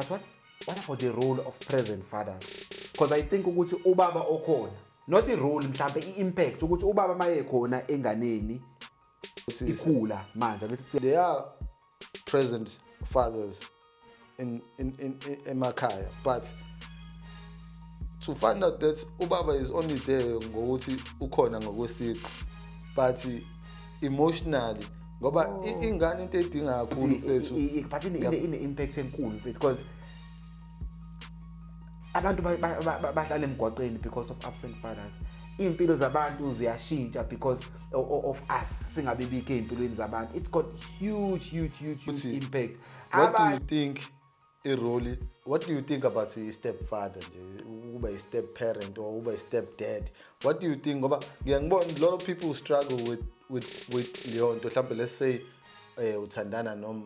But what about the role of present fathers? Because I think ukuthi ubaba okhona, not i-role, mhlambe i-impact ukuthi ubaba maye khona enganeni ikhula manje, ake sithi There are present fathers in emakhaya, but to find out that ubaba is only there ngokuthi ukhona ngokwesiqu, but emotionally, ngoba ingane into edinga kakhulu, mfethu. But ine-impact enkulu, mfethu, because abantu bahlala emgwaqeni because of absent fathers. Iy'mpilo zabantu ziyashintsha because of us singabibikho ey'mpilweni zabantu. It's got huge, huge, huge, huge Futhi, impact. What do you think i-role, what do you think about i-stepfather nje, ukuba i-step parent or ukuba i-step dad? What do you think? Ngoba ngiya ngibona a lot of people struggle with leyo nto. Mhlawumbe let's say uthandana no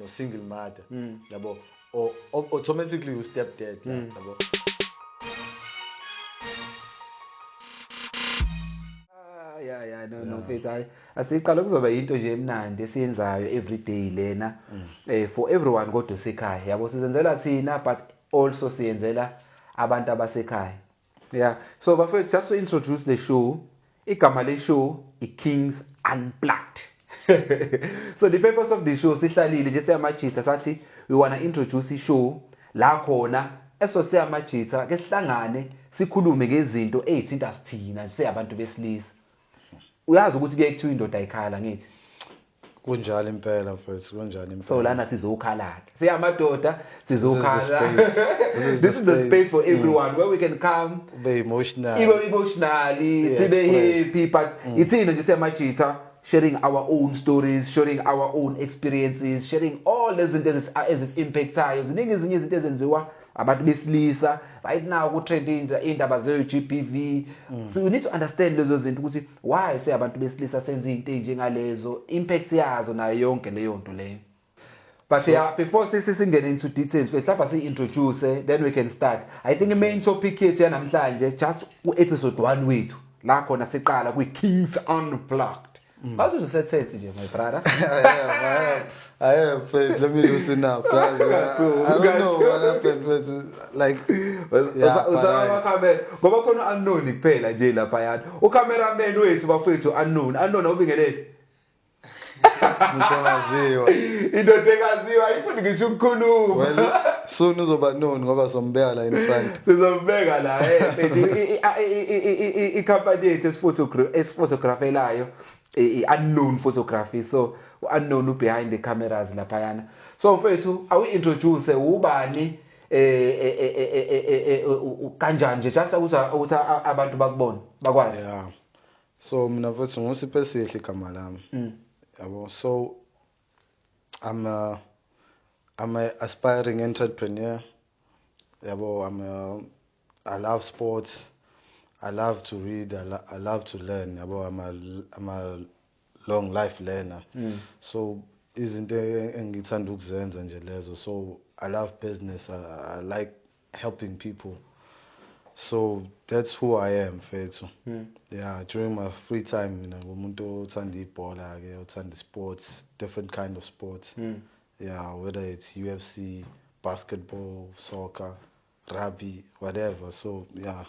single mother, yabo, or automatically you step dad, yabo. Ah, yeah, no, mfethu, hayi, asiqala, kuzoba into nje emnandi esiyenzayo every day lena for everyone, kodwa sekhaya, yabo, sizenzela thina but also siyenzela abantu abasekhaya. Yeah, so bafethu, just to introduce the show, igama le show i-Kings Unplugged. So the purpose of the show, sihlalile nje siyamajita, sathi we wanna introduce i-show la khona eso siyamajita ke sihlangane sikhulume ngezinto ey'thinta sithina siyabantu besilisa. Uyazi ukuthi kuye kuthiwa indoda ayikhala, ngithi? Kunjalo impela, mfethu, kunjalo impela. So lana sizokhala-ke siyamadoda, sizokhala. This is the space. This is This the is the space. Space for everyone where we can come ube emotional, ibe emotionally, sibe express. happy, but ithina nje siyamajita sharing our own stories, sharing our own experiences, sharing all lezi zinto ezisi-impactayo. Ziningi ezinye izinto ezenziwa abantu besilisa right now, ku-trend iy'ndaba ze-GBV. So we need to understand lezo zinto, ukuthi why siyabantu besilisa senze iy'nto ey'njengalezo, impact yazo nayo yonke leyo nto leyo. But so, yeah, before singene into details, mhlawumbe si-introduce, then we can start. I think i-main topic yethu yanamhlanje, just ku-episode 1 wethu la khona siqala kwi-Kings Unplugged. Bathi usethethe nje, my brother. I am, but let me loosen up. I don't know what happened, but like, yeah, but Usamakhamera ngoba khona unknown kuphela nje laphayana, ucameraman wethu, bafethu, unknown, unknown, awubingelele. Umuntu ongaziwa. Indoda engaziwa ayifuni ngisho ukukhuluma. Well, soon uzoba known ngoba sombeka la in front. Sizombeka la, ikhampani yethu esiphotografelayo, i-Unknown Photography. So u-unknown behind the cameras laphayana. So mfethu, awu-introduce, ubani, kanjani nje, just ukuthi abantu bakubone, bakwazi. Yeah. So mina, mfethu, nguSiphesihle igama lami. Yabo, so I'm a aspiring entrepreneur. Yabo, I love sports. I love to read. I love to learn. Yabo, I'm a long life learner. So izinto engithanda ukuzenza nje lezo. So I love business. I like helping people. So that's who I am, mfethu. Yeah, during my free time mina ngumuntu othanda ibhola ke, othanda sports, different kind of sports. Yeah, whether it's UFC, basketball, soccer, rugby, whatever. So yeah.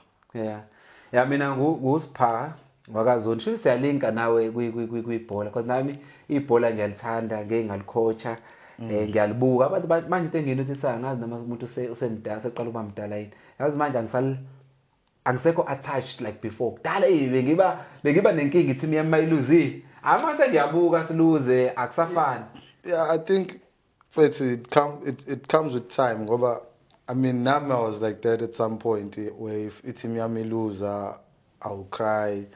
Yeah, mina nguSipha wakaZondi. Shuthi siyalinka nawe kwibhola, because nami ibhola ngiyalithanda, ngeke ngalikhocha, ngiyalibuka. Abantu manje into engiyinotisayo, angazi noma umuntu usemdala, seqala ukuba mdala yini. Yazi manje angisekho attached like before. Kudala bengiba nenkinga i-team yami mayiluzile. Ama sengiyabuka siluze, akusafani. Yeah, I think but it comes with time ngoba, I mean, nami I was like that at some point, where if i-team yami iluza, I will cry.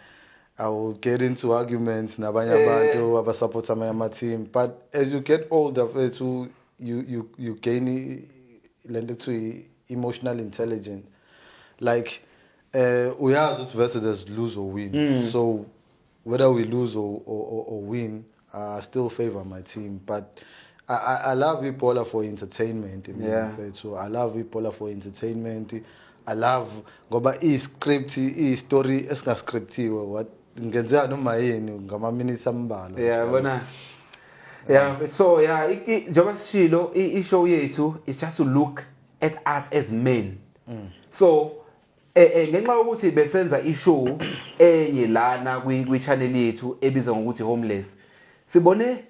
I will get into arguments nabanye abantu abasupport amanye ama-team, but as you get older, mfethu, you gain lento ekuthiwa emotional intelligence, like uyazi ukuthi versus there's lose or win. So whether we lose or win, I still favor my team, but I love ibhola for entertainment mina, mfethu. I love ibhola for entertainment. I love ngoba i-script, i-story esingascriptiwe, what ngenzeka noma yini ngama-minutes ambalwa. Yeah, bona. Yeah, so yeah, njengoba sishilo, i-show yethu is just to look at us as men. So ngenxa yokuthi besenza i-show enye lana kwi-channel yethu ebizwa ngokuthi Homeless, sibone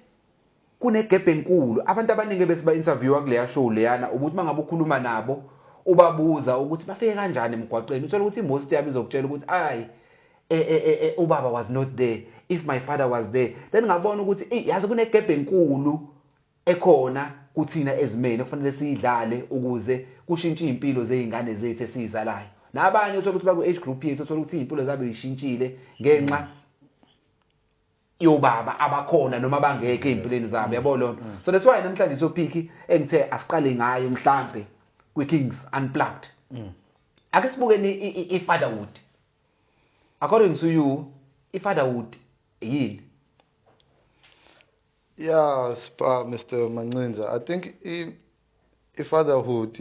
kune-gap enkulu. Abantu abaningi besiba interviewa kuleya show leyana, ukuthi mangabe ukhuluma nabo ubabuza ukuthi bafike kanjani emgwaqeni, uthola ukuthi most yabo izokutshela ukuthi ayi, ubaba was not there, if my father was there. Then ngabona ukuthi yazi kune-gap enkulu ekhona kuthina as men okufanele siyidlale ukuze kushintshe impilo zey'ngane zethu esiyizalayo. Nabanye uthola ukuthi baku-age group yethu, uthola ukuthi iy'mpilo zabo yishintshile ngenxa yobaba abakhona noma abangekho ey'mpilweni zabo, yabo lona. So that's why namhlanje i-topic engithe asiqale ngayo mhlambe kwi-Kings Unplugged, ake sibukeni i-fatherhood. According to you, i-fatherhood yini? Yeah, Mr. Mancinza, I think i fatherhood,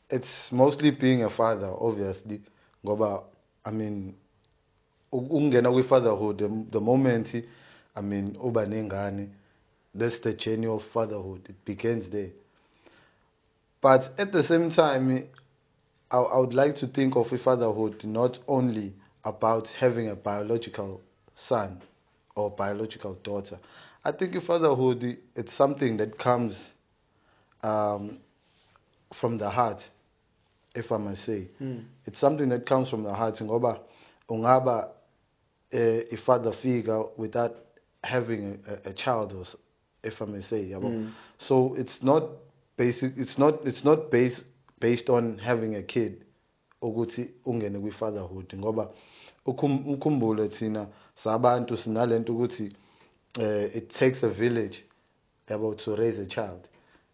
it's mostly being a father, obviously. Ngoba, I mean, ukungena kwi-fatherhood, the moment, I mean, uba nengane, that's the journey of fatherhood. It begins there. But at the same time, I would like to think of a fatherhood not only about having a biological son or biological daughter. I think fatherhood, it's something that comes from the heart, if I must say. It's something that comes from the heart. Ngoba ungaba a father figure without having a child, or if I may say, yabo. So it's not basic. It's not. It's not based on having a kid ukuthi ungene kwi-fatherhood, ngoba ukhumbule thina sabantu sinalento ukuthi it takes a village, yabo, to raise a child.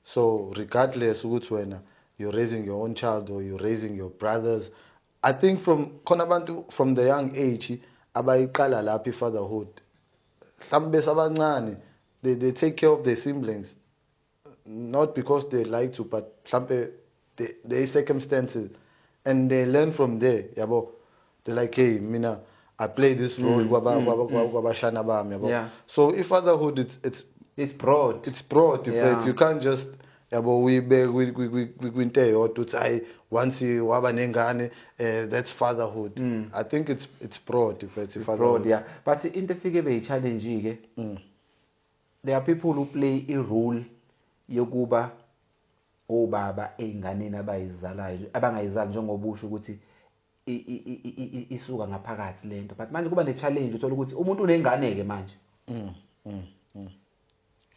So regardless ukuthi wena you're raising your own child or you're raising your brothers, I think from khona abantu from the young age abayiqala lapha i-fatherhood, mhlawumbe besabancane, they take care of their siblings, not because they like to, but mhlambe their circumstances, and they learn from there, yabo. They're like, "Hey, mina I play this role kwabashana bami," yabo. So if fatherhood, it's It's broad. It's broad. But you can't just, yabo, uyibeke kwinto eyodwa uthi hayi, once waba nengane, that's fatherhood. I think it's broad if it's It's fatherhood. Broad, yeah, but into efike beyi-challenge ke, there are people who play a role yokuba obaba ey'nganeni abayizalayo abangayizali, njengoba usho ukuthi isuka ngaphakathi lento, but manje kuba ne-challenge, uthola ukuthi umuntu unengane-ke manje,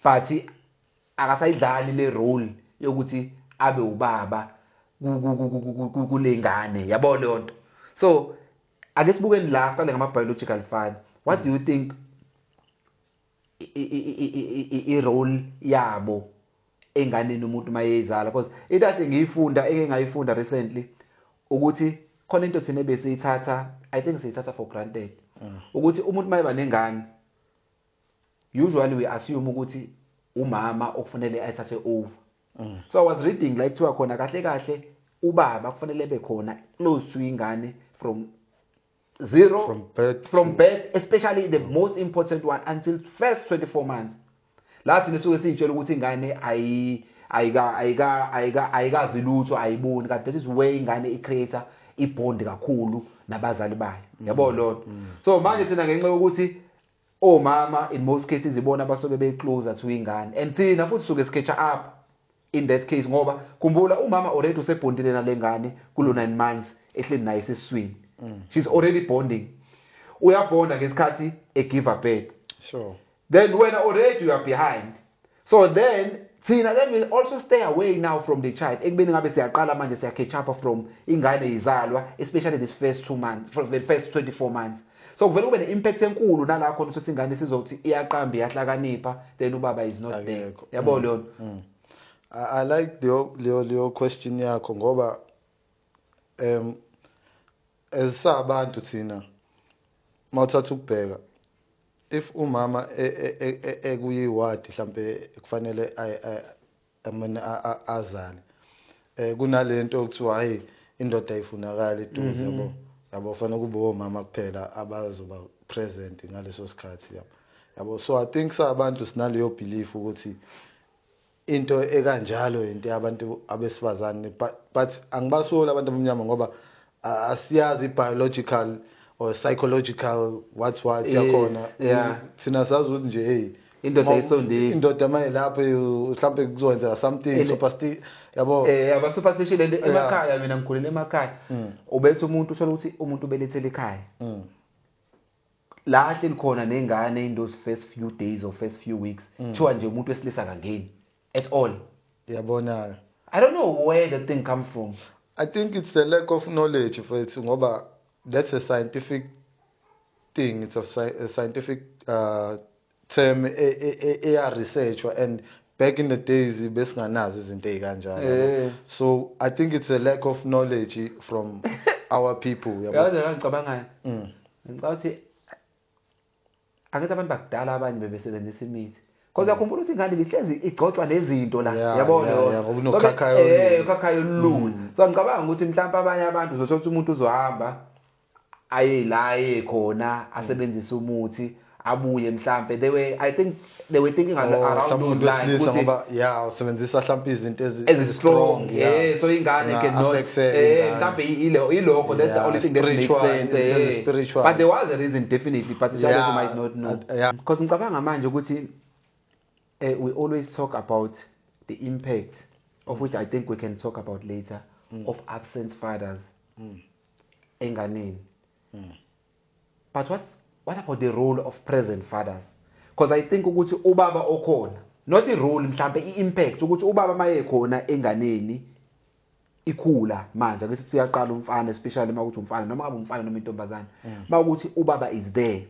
but akasayidlali le role yokuthi abe ubaba kule ngane, yabo leyo nto. So ake sibukeni la, siqale ngama-biological father. What do you think i-role yabo enganeni umuntu mayeyizala? Because into ade ngiyifunda, eke ngayifunda recently, ukuthi khona into thina ebesiyithatha, I think siyithatha for granted, ukuthi umuntu mayeba nengane, usually we assume ukuthi umama okufanele ayithathe over. So I was reading la kuthiwa khona kahle kahle ubaba kufanele ebe khona close to ingane from zero, From birth. From birth, especially the most important one, until first 24 months, la thina suke siyitshela ukuthi ingane ayi ayika ayika ayika ayikazi lutho, ayiboni, kanti this is where ingane i-create i-bond kakhulu nabazali bayo, yabo lona. So manje thina, ngenxa yokuthi omama in most cases ibona abasuke be-closer to ingane, and thina futhi suke si-catch up in that case, ngoba khumbula umama already usebhondile nale ngane kulo 9 months ehleli naye esiswini. She's already bonding, uyabonda ngesikhathi e-give birth. Then when already you are behind, so then thina, then we also stay away now from the child, ekubeni ngabe siyaqala manje siya-catch up from ingane izalwa, especially this first 2 months, from the first 24 months. So kuvele kube ne-impact enkulu nala khona ukuthi ingane sizothi iyaqamba, iyahlakanipha, then ubaba is not there. Akekho. Yabo leyo nto. I like leyo question yakho, ngoba as sabantu thina, mawuthatha ukubheka, if umama ekuyi-ward mhlambe kufanele I mean, azale, kunalento okuthiwa hayi, indoda ayifunakali eduze, yabo, fanele kube omama kuphela abazoba present ngaleso sikhathi, yabo. Yabo, so I think sabantu sinaleyo belief ukuthi into ekanjalo into yabantu abesifazane, but angibasoli abantu abamnyama ngoba asiyazi biological or psychological what yakhona. Thina sazi ukuthi nje, hey, Indoda ayisondeli. Indoda maye lapho, mhlambe kuzokwenzeka something superstition, yabo. Aba superstition lento emakhaya. Mina ngikhulele emakhaya. Ubethe umuntu, uthola ukuthi umuntu ubelethele ekhaya. La ahleli khona nengane in those first few days or first few weeks, kuthiwa nje umuntu wesilisa akangeni at all. Yabona. I don't know where the thing come from. I think it's the lack of knowledge mfethu, ngoba that's a scientific thing. It's a scientific term eya research, and back in the days besinganazi izinto ezikanjalo, yabo. So I think it's a lack of knowledge from our people, yabo. Yazi ngicabangayo, ngicabanga ukuthi angithi abantu bakudala abanye bebesebenzisa imithi, because uyakhumbula ukuthi ingane ibihlezi igcotshwa nezinto la, yabo leyo. Yeah, ngoba unokhakhayi olula. Ukhakhayi olula. So ngicabanga ukuthi mhlawumbe abanye abantu, uzothola ukuthi umuntu uzohamba aye la aye khona, asebenzise umuthi, abuye. Mhlambe they were, I think they were thinking Oh, around mhlawumbe those umuntu lines wesilisa ukuthi ngoba, yeah, usebenzisa mhlawumbe izinto ezi-strong, yeah. yeah, so ingane cannot Affect ingane. Mhlambe ilokho, that's the only thing that makes Spiritual, sense. izinto ezi-spiritual. But there was a reason definitely, but it's just you might not know. Because ngicabanga manje ukuthi we always talk about the impact, of which I think we can talk about later, of absent fathers enganeni. But what about the role of present fathers? Because I think ukuthi ubaba okhona, not i-role, mhlambe i-impact ukuthi ubaba maye khona enganeni ikhula manje, ake sithi siyaqala umfana, especially uma kuthi umfana, noma ngabe umfana noma intombazane, mawukuthi ubaba is there,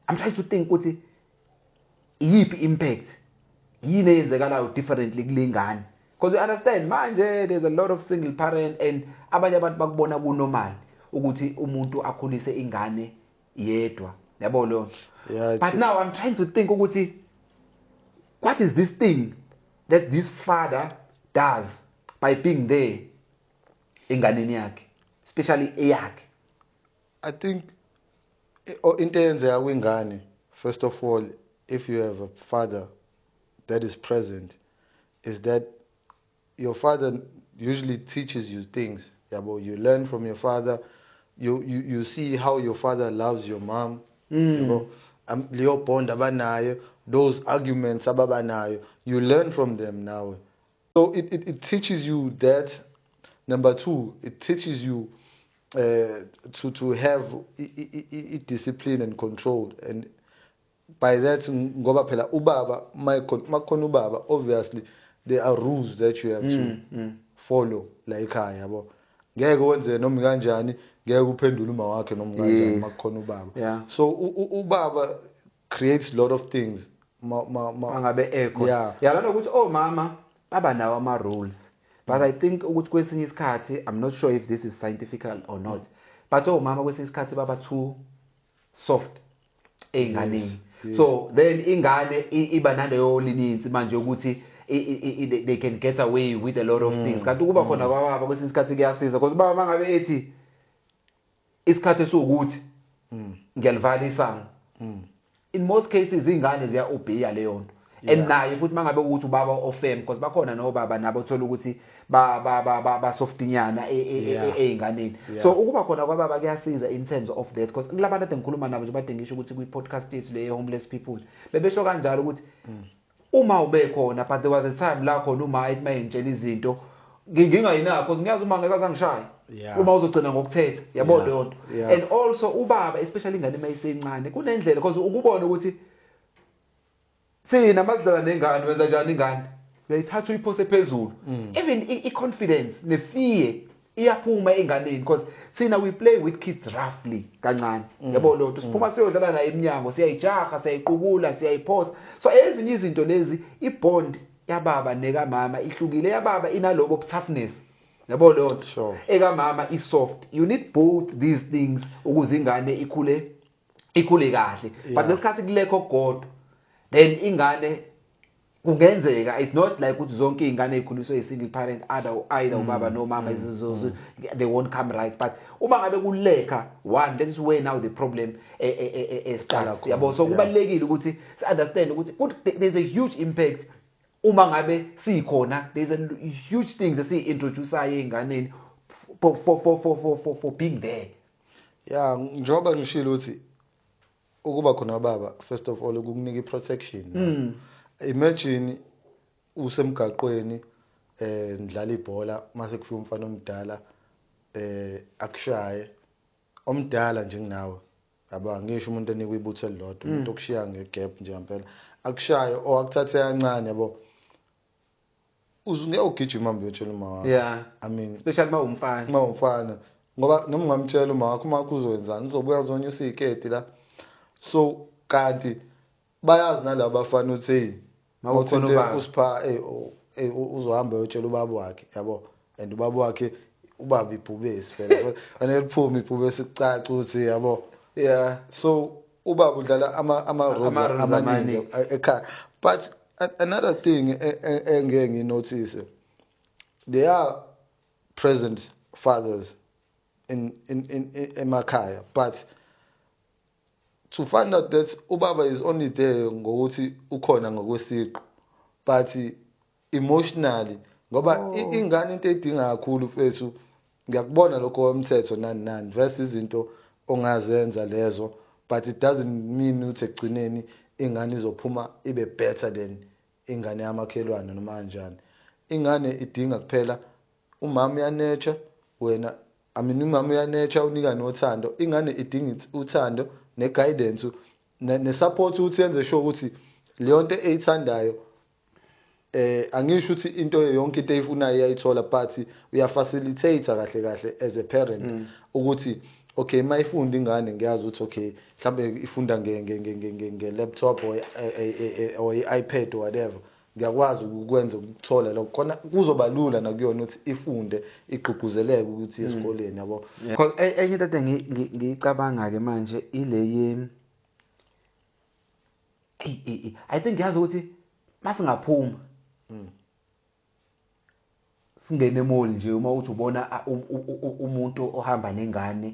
I'm trying to think ukuthi iyiphi impact, yini eyenzekalayo differently kule ngane, because you understand manje there's a lot of single parent and abanye abantu bakubona kunormal ukuthi umuntu akhulise ingane yedwa, yabo lo. Yeah, But now I'm trying to think ukuthi what is this thing that this father does by being there enganeni yakhe, especially eyakhe? I think into eyenzeka kwingane, first of all, if you have a father that is present, is that your father usually teaches you things, yabo. You learn from your father. You see how your father loves your mom, yabo. Leyo bond abanayo, those arguments ababanayo, you learn from them now. So it teaches you that. Number two, it teaches you to have discipline and control, and by that, ngoba phela ubaba makhona ubaba, obviously there are rules that you have to follow la ekhaya, yabo. Ngeke wenze noma kanjani, ngeke uphendule uma wakhe noma kanjani makukhona ubaba. So ubaba creates a lot of things ma Angabe ekho. Yeah. Nanokuthi omama baba nawo ama rules, but I think ukuthi kwesinye isikhathi, I'm not sure if this is scientific or not, but omama kwesinye isikhathi baba too soft ey'nganeni. Yes. So then ingane iba naleyo leniency manje ukuthi they can get away with a lot of things, kanti ukuba khona kwababa kwesinye isikhathi kuyasiza, because ubaba mangabe ethi isikhathi esiwukuthi ngiyalivala isango, in most cases ingane ziya-obeya leyo nto, and naye futhi mangabe ukuthi ubaba ofirm, because bakhona nobaba nabo uthola ukuthi ba softinyana ey'nganeni. So ukuba khona kwababa kuyasiza in terms of that, because kulabantu ade ngikhuluma nabo nje, bade ngisho ukuthi kwi-podcast yethu le homeless people bebesho kanjalo ukuthi uma ube khona, but there was a time la khona uma ethi mayengitshela izinto ngingayinakho, because ngiyazi uma ngeke azangishaye, uma uzogcina ngokuthetha, yabo, leyo nto. And also ubaba, especially ingane mayisencane, kunendlela, because ukubona ukuthi thina masidlala nengane, wenza njani ingane? Uyayithatha uyiphose phezulu. Even i-confidence ne-fear iyaphuma enganeni, because thina we play with kids roughly kancane, yabo lo nto. Siphuma siyodlala naye eminyango, siyayijaha, siyayiqukula, siyayiphosa. So ezinye izinto lezi, i-bond yababa nekamama ihlukile. Yababa inalobo toughness, yabo leyo nto. Ekamama i-soft. You need both these things ukuze ingane ikhule kahle, but ngesikhathi kulekho kodwa, then ingane Kungenzeka it's not like ukuthi zonke iy'ngane ey'khuliswe yi-single parent, either ubaba nomama, they won't come right, but uma ngabe kulacka one, that is where now the problem Qala starts, khona, yabo. So kubalulekile ukuthi si-understand ukuthi there's a huge impact uma ngabe sikhona. There's a huge things esiyi-introduce-ayo ey'nganeni for being there. Yeah, njengoba ngishilo ukuthi ukuba khona baba, first of all, ukukunika i-protection. Imagine usemgaqweni, nidlala ibhola, mase kufika umfana omdala, akushaye, omdala njengenawe, yabo, ngisho umuntu enikwa ibutho elilodwa, umuntu okushiya ngegap nje ngempela, akushaye or akuthathe kancane, yabo, uzungeke ugijima uhambe uyotshela uma wakho. I mean, Especially uma umfana. Uma umfana, ngoba noma ungamtshela uma wakho, uma wakho uzokwenzani? Uzobuya uzonyusa iy'keti la. So kanti bayazi nalabo bafana ukuthi, hey, Ma kukhona uthinte ubaba. usipha, hey, hey, uzohamba uyotshela ubaba wakhe, yabo, and ubaba wakhe, ubaba ibhubesi phela, fanele liphume ibhubesi, kucace ukuthi, yabo. So ubaba udlala ama roles Ama-roles amaningi amaningi. ekhaya. But another thing engeke nginotice, there are present fathers in emakhaya, but to find out that ubaba is only there ngokuthi ukhona ngokwesiqu, but emotionally, ngoba ingane into edinga kakhulu, mfethu, ngiyakubona lokho komthetho nani nani versus izinto ongazenza lezo, but it doesn't mean ukuthi ekugcineni ingane izophuma ibe better than ingane yamakhelwane noma kanjani. Ingane idinga kuphela umama uyanurture wena, I mean, umama uyanurture, unika nothando. Ingane idinga uthando ne-guidance ne-support ukuthi yenze sure ukuthi leyo nto eyithandayo, angisho ukuthi into yonke into eyifunayo iyayithola, but uyafacilitate kahle kahle as a parent ukuthi okay, mayifunda ingane, ngiyazi ukuthi okay, mhlambe ifunda nge-laptop or i-iPad or whatever, ngiyakwazi ukwenza ukuthola lokho khona kuzoba lula nakuyona ukuthi ifunde, igqugquzeleke ukuthi iye esikoleni, yabo. Because enye into ade ngiyicabanga ke manje ile ye, eyi, eyi, eyi, I think yazi ukuthi masingaphuma singene emall nje, uma uthi ubona umuntu ohamba nengane,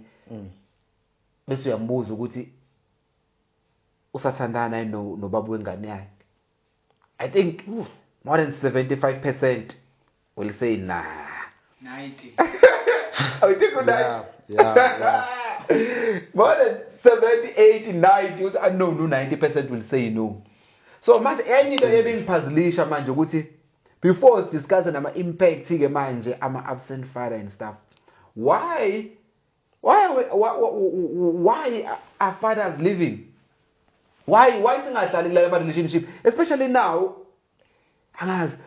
bese uyambuza ukuthi usathandana yini nobaba wengane yakhe, I think more than 75% will say nah. 90. I think More than 70, 80, 90, no, no, 90% will say no. So manje enye into ebingiphazilisha manje ukuthi before discuss nama impact ke manje ama absent father and stuff, why are fathers leaving? Why singahlali kulala relationship, especially now? Angazi,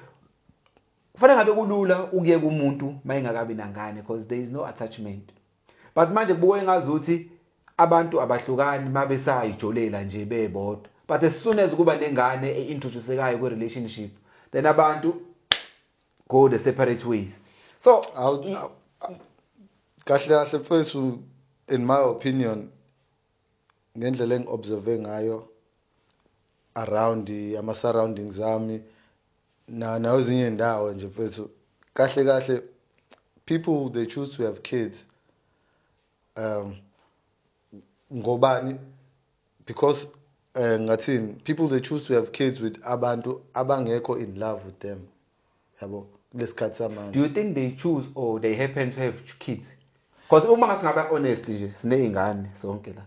kufanele ngabe kulula ukuyeka umuntu mayengakabi nangane, because there is no attachment. But manje kubuye ngazuthi abantu abahlukani mabesayijolela nje bebodwa, but as soon as kuba nengane eintroducekayo kwi relationship, then abantu go the separate ways. So Kahle kahle mfethu, in my opinion, ngendlela engiobserve ngayo around ama surroundings ami na nawezinye indawo nje mfethu, kahle kahle people, they choose to have kids, ngobani? Because ngathini, people, they choose to have kids with abantu abangekho in love with them, yabo, kulesikhathi samanje. Do you think they choose or they happen to have kids? Because uma ngasingaba honest nje, sineyingane sonke la,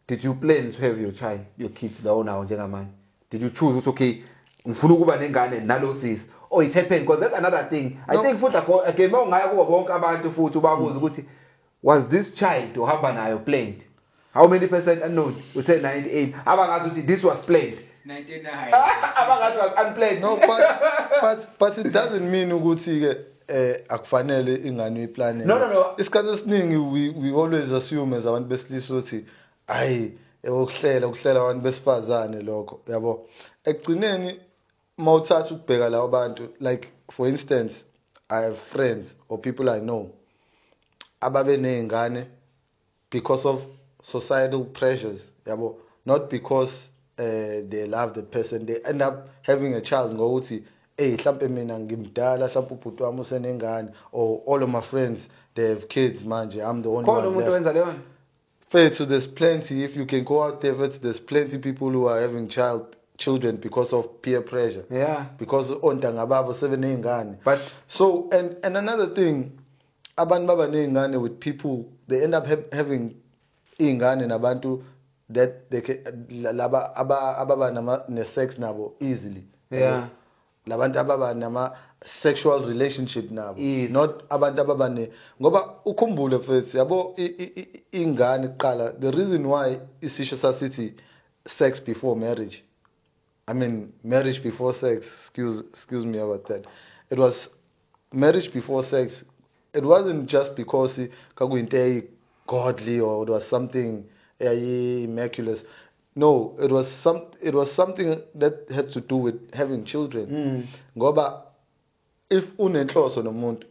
did you plan to have your child, your kids lawo nawo njengamanje? Did you choose ukuthi okay, ngifuna ukuba nengane nalo sisi, or it happened? Because that's another thing I No. think futhi again mawungaya kubo bonke abantu futhi ubabuza ukuthi was this child ohamba nayo planned, how many percent unknown? Uthe 98 abangazi ukuthi this was planned. 99. Abangazi was unplanned. No, but it doesn't mean ukuthi ke akufanele ingane uyiplane. No, no, no. Isikhathi esiningi we always assume as abantu besilisa ukuthi ayi, ukuhlela abantu besifazane lokho, yabo. Ekugcineni mawuthatha ukubheka labo bantu, like for instance, I have friends or people I know ababe nezingane because of societal pressures, yabo, not because They love the person, they end up having a child ngokuthi hey, mhlambe mina ngimdala, mhlambe ubhuti wami usenengane, or all of my friends, they have kids manje, I'm the only Khona one umuntu left. owenza leyo nto? Mfethu, there's plenty. If you can go out there, mfethu, there's plenty people who are having children because of peer pressure. Because ontanga babo sebeney'ngane. But So and another thing, abantu baba ney'ngane with people, they end up having iy'ngane nabantu that they can, laba ababa nama ne-sex nabo easily. Labantu ababa nama sexual relationship nabo. Easy. Not abantu ababa ne, ngoba ukhumbule mfethu, yabo, ingane kuqala, the reason why isisho sasithi sex before marriage, I mean marriage before sex, excuse me about that, it was marriage before sex. It wasn't just because kakuyinto eyi-godly or it was something eyayi-immaculate. No, it was something that had to do with having children. Ngoba if unenhloso nomuntu,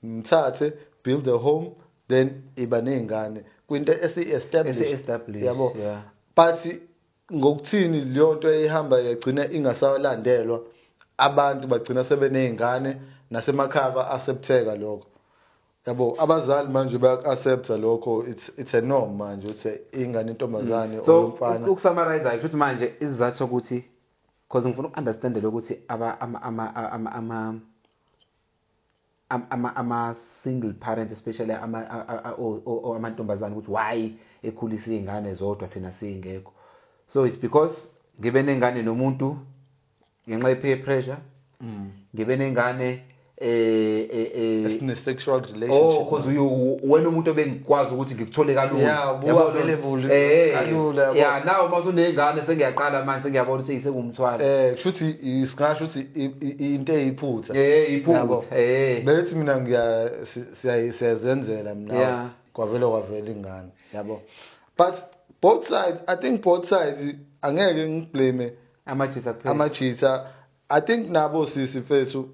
mthathe, build a home, then iba ney'ngane. Kwinto esi-established. Esi-established, Yabo. yeah. But ngokuthini leyo nto eyihamba yagcina ingasalandelwa, abantu bagcina sebeney'ngane, nasemakhaya ba-accepteka lokho. Yabo, abazali manje bayak-accepta lokho, it's a norm manje ukuthi ingane intombazane So or umfana. Ukusummarize ukuthi manje isizathu sokuthi, because ngifuna uku-understand lokuthi aba ama ama ama ama ama ama single parents, especially ama o amantombazane, ukuthi why ekhulisa izingane zodwa thina singekho. So it's because ngibe nengane nomuntu ngenxa ye peer pressure. Ngibe nengane Esine sexual relationship. Oh, because wena umuntu obengikwazi ukuthi ngikuthole kalula. Yeah, Yabo, available kalula, yabo. Yeah, now masunengane sengiyaqala manje, sengiyabona ukuthi sengumthwalo. Kushuthi singasho ukuthi into eyiphutha. Iphutha. Yabo. Bethi mina siyazenzela mina. Kwavele kwavela ingane, yabo. But both sides, I think both sides angeke ngiblame Amajita kuphela. Amajita. I think nabo sisi fethu,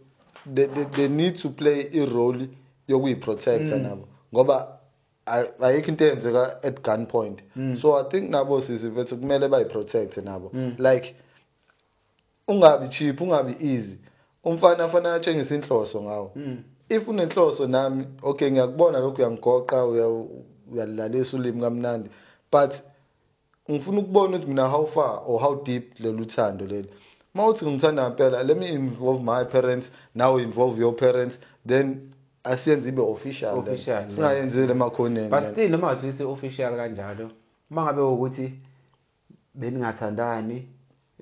they need to play a role yokuyiprotecta nabo, ngoba ayikho into eyenzeka at gunpoint. So I think nabo sisi fethu kumele bayiprotecte nabo. Like ungabi cheap, ungabi easy. Umfana afana atshengise inhloso ngawo. If unenhloso nami, okay, ngiyakubona lokhu, uyangigoqa, uyalilalisa ulimi kamnandi, but ngifuna ukubona ukuthi mina how far or how deep lolu thando leli. Mawuthi ngithanda ngempela, let me involve my parents, now involve your parents, then asiyenze ibe official then. Official, yeah. Singayenzeli emakhoneni But then. still noma ngathi isi official kanjalo, uma ngabe ukuthi beningathandani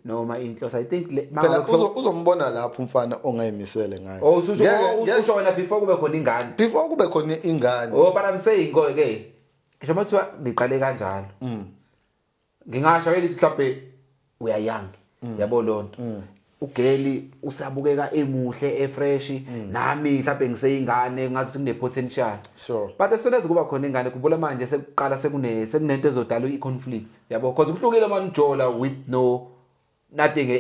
noma inhloso, I think le Phela mangabe uzombona lapho umfana ongayimisele ngayo. Oh, usuthi Ngeke- oh, ngeke- usho wena before kube khona ingane. Before kube khona ingane. Oh, but I'm saying ke ke ngisho mathiwa ngiqale kanjalo. Ngingasho ke lithi mhlawumbe we are young. Yabo lonto. Ugeli usabukeka emuhle, efresh, nami mhlawumbe ngiseyingane, ngathi kune potential. But as soon as kuba khona ingane, khumbula manje sekuqala sekunento ezodala i-conflict. Yabo, because kuhlukile manje ujola with no nothing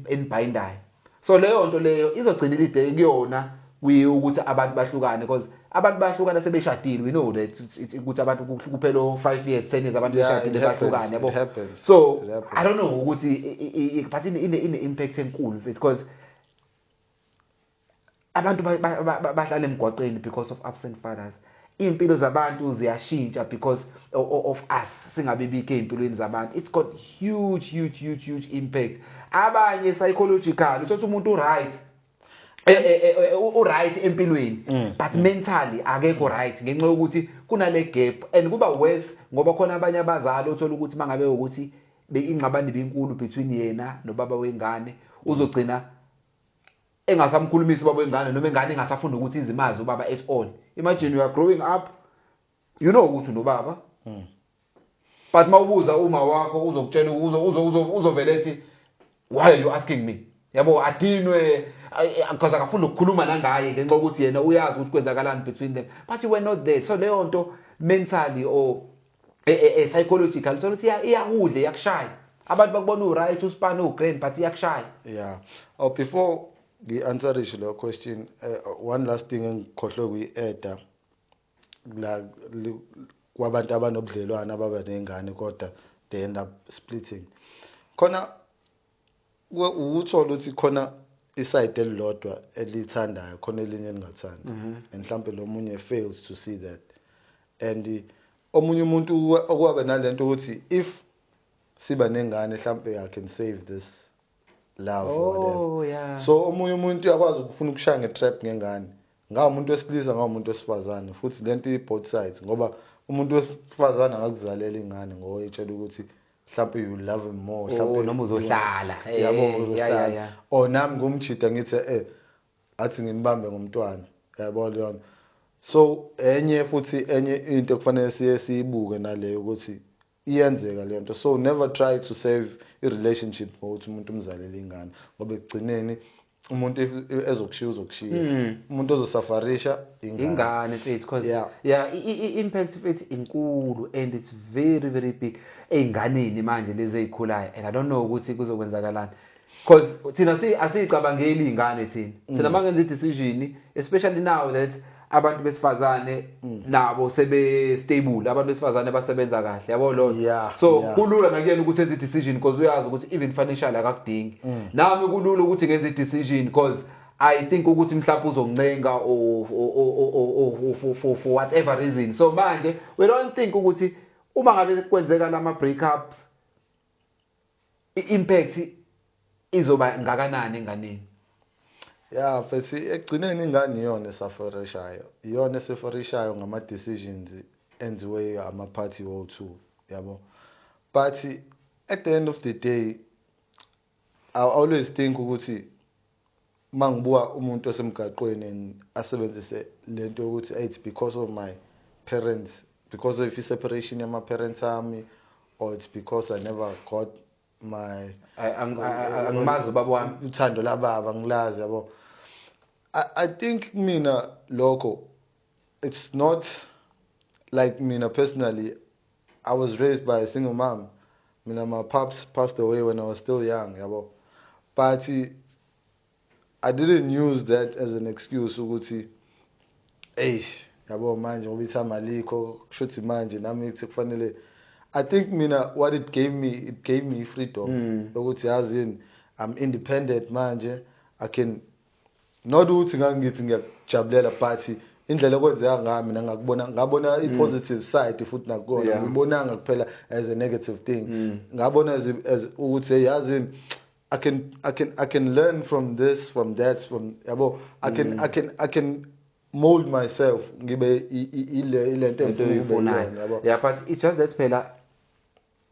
enbindayo. So leyo nto leyo izogcina ilide kuyona kuyi ukuthi abantu bahlukane, because abantu bahlukana sebeshadile. We know that ukuthi abantu kuphela o 5 years, 10 years abantu Yeah, beshadile it happens, bahlukane, yabo. it happens. So, It happens. I don't know ukuthi but ine impact enkulu mfethu, because abantu bahlala emgwaqeni because of absent fathers. Impilo zabantu ziyashintsha because of us singabe bikho ezimpilweni zabantu. It's got huge, huge, huge, huge impact. Abanye psychological, uthola umuntu uright. Uright empilweni, but mentally akekho right ngenxa yokuthi kunale gap, and kuba worse ngoba khona abanye abazali uthola ukuthi mangabe ukuthi ingxabano ibinkulu between yena nobaba wengane, uzogcina engasamkhulumisi ubaba wengane, noma ingane engasafuni ukuthi izimazi ubaba at all. Imagine you are growing up, you know ukuthi unobaba, but mawubuza uma wakho uzokutshela, uzovele ethi why are you asking me, yabo, adinwe, because akafuni ukukhuluma nangaye ngenxa yokuthi yena uyazi ukuthi kwenzakalani between them, but you were not there. So leyo nto mentally or psychological, so ukuthi iyakudla, iyakushaya. Abantu bakubona u-right, usipane u-grand, but iyakushaya. Yeah. Oh, before ngi-answerishe leyo question, one last thing engikhohlwe kuyi-adda la kwabantu abanobudlelwane ababa ney'ngane kodwa they end up splitting. Khona ukuthola ukuthi khona iside elilodwa elithandayo, khona elinye elingathandi, and mhlambe lo munye fails to see that, and omunye umuntu okwaba nalento ukuthi if siba nengane mhlambe I can save this love or whatever. So omunye umuntu uyakwazi ukufuna ukushaya nge-trap ngengane, ngawo umuntu wesilisa, ngawo umuntu wesifazane, futhi lento i-both sides, ngoba umuntu wesifazane angakuzalela ingane ngoba etshela ukuthi mhlawumbe you love him more, mhlawumbe noma uzohlala. Yabo, uzohlala, or nami ngumjida ngithi athi ngimbambe ngomntwana, yabo leyo. So enye futhi enye into kufanele siye siyibuke naleyo ukuthi iyenzeka leyo nto. So never try to save i-relationship ngokuthi umuntu umzalele ingane, ngoba ekugcineni umuntu if ezokushiya uzokushiya, umuntu ozosufferisha ingane. Ingane mfethu, because yeah, i-impact mfethu inkulu and it's very very big ey'nganeni manje lezi ey'khulayo, and I don't know ukuthi kuzokwenzakalani, because thina asiyicabangeli iy'ngane thina. Thina uma ngenza i-decision, especially now that abantu besifazane nabo sebe-stable, abantu besifazane basebenza kahle, yabo lo. So kulula nakuyena ukuthi enze i-decision because uyazi ukuthi even financially akakudingi. Nami kulula ukuthi ngenze i-decision because I think ukuthi mhlawumbe uzoncenga or for whatever reason. So manje we don't think ukuthi uma ngabe kwenzeka lama breakups, i-impact izoba ngakanani enganeni. Yeah, futhi ekugcineni ingane iyona esufferishayo, iyona esufferishayo ngama-decisions enziwe ama-party wo-two, yabo. But at the end of the day, I always think ukuthi mangibuka umuntu osemgaqweni and asebenzise lento yokuthi, "Hey, it's because of my parents, because of i-separation yama-parents ami, or it's because I never got my Angimazi ubaba wami." Uthando lababa ngilazi, yabo. I think mina lokho, it's not like, mina personally, I was raised by a single mom. Mina, my pops passed away when I was still young, yabo. But I didn't use that as an excuse ukuthi, eish, yabo, manje ngoba ithama alikho, kushuthi manje nami kuthi kufanele. I think mina what it gave me, it gave me freedom ukuthi, yazini, I'm independent manje. I can not ukuthi ngangithi ngiyakujabulela, but indlela ekwenzeka ngayo mina ngakubona, ngabona i-positive side futhi nakukona. Ngibonanga kuphela as a negative thing. Ngabona as ukuthi, hey, yazini, I can learn from this, from that, from, yabo, I can mold myself ngibe ile nto into engifuna ukube oyifunayo. yiyona, yabo. Yeah, but it's just that phela